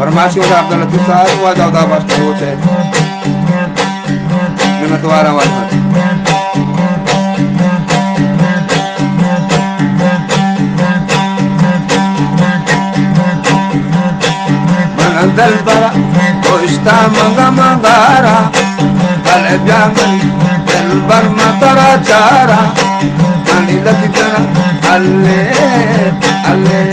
فرمائش کو عبداللطیف صاحب، واجہ خدا بخش بلوچ ءِ منتوار آں واجہ۔ من دلبر پشتا منگا منگارا، بلے بیا منی دلبر من ترا چارا، منی لکی جنا الے الے۔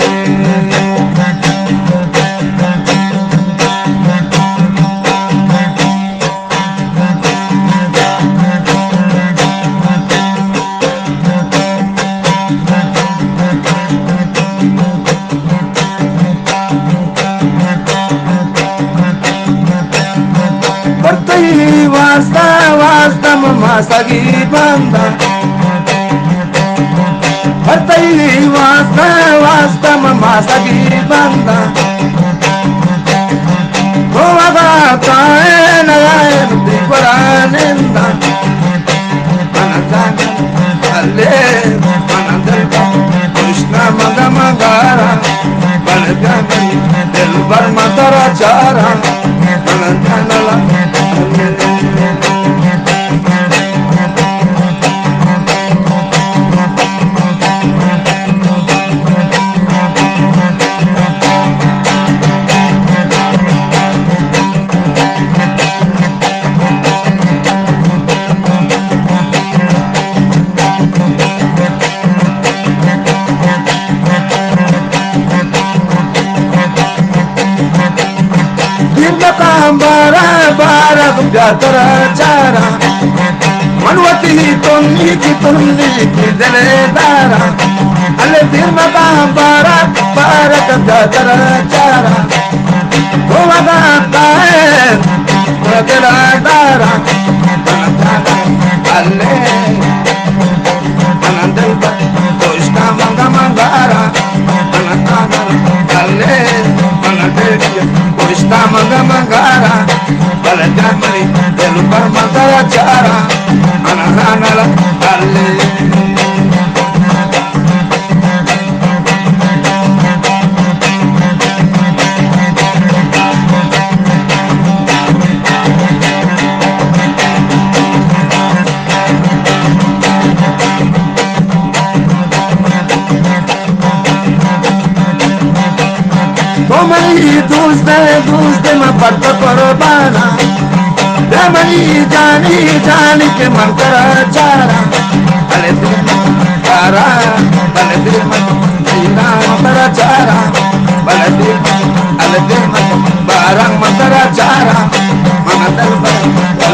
پر تئی واسطہ، واسطہ من ماسگی بنداں۔ پر تئی واسطہ، واسطہ من ماسگی بنداں۔ تو اگا کائے نہ آئے، دی گورا ننداں۔ من زاناں الے، من دلبر پشتا منگا منگارا، بلے بیا منی دلبر من ترا چارا، من زاناں الے۔ دیر مکن بارا، بارا بیا ترا چارا۔ من وتی تنی کی تنی کی دل دارا۔ الے دیر مکن بارا، بارا بیا ترا چارا۔ تو ودا کائے، تو دل دارا۔ الے من دلبر پشتا منگا منگارا، من تانا الے، من دلبر پشتا منگا منگارا، بلے بیا منی دلبر من ترا چارا، من زاناں الے۔ تو منی دوست ئے، دوست ئے، من پر تو قرباناں۔ بیا منی جانی، جانی کہ من ترا چاراں۔ بلے دل من چاراں، بلے دل من چاراں، بلے دل من، بلے دل من بارا من ترا چاراں۔ من دلبر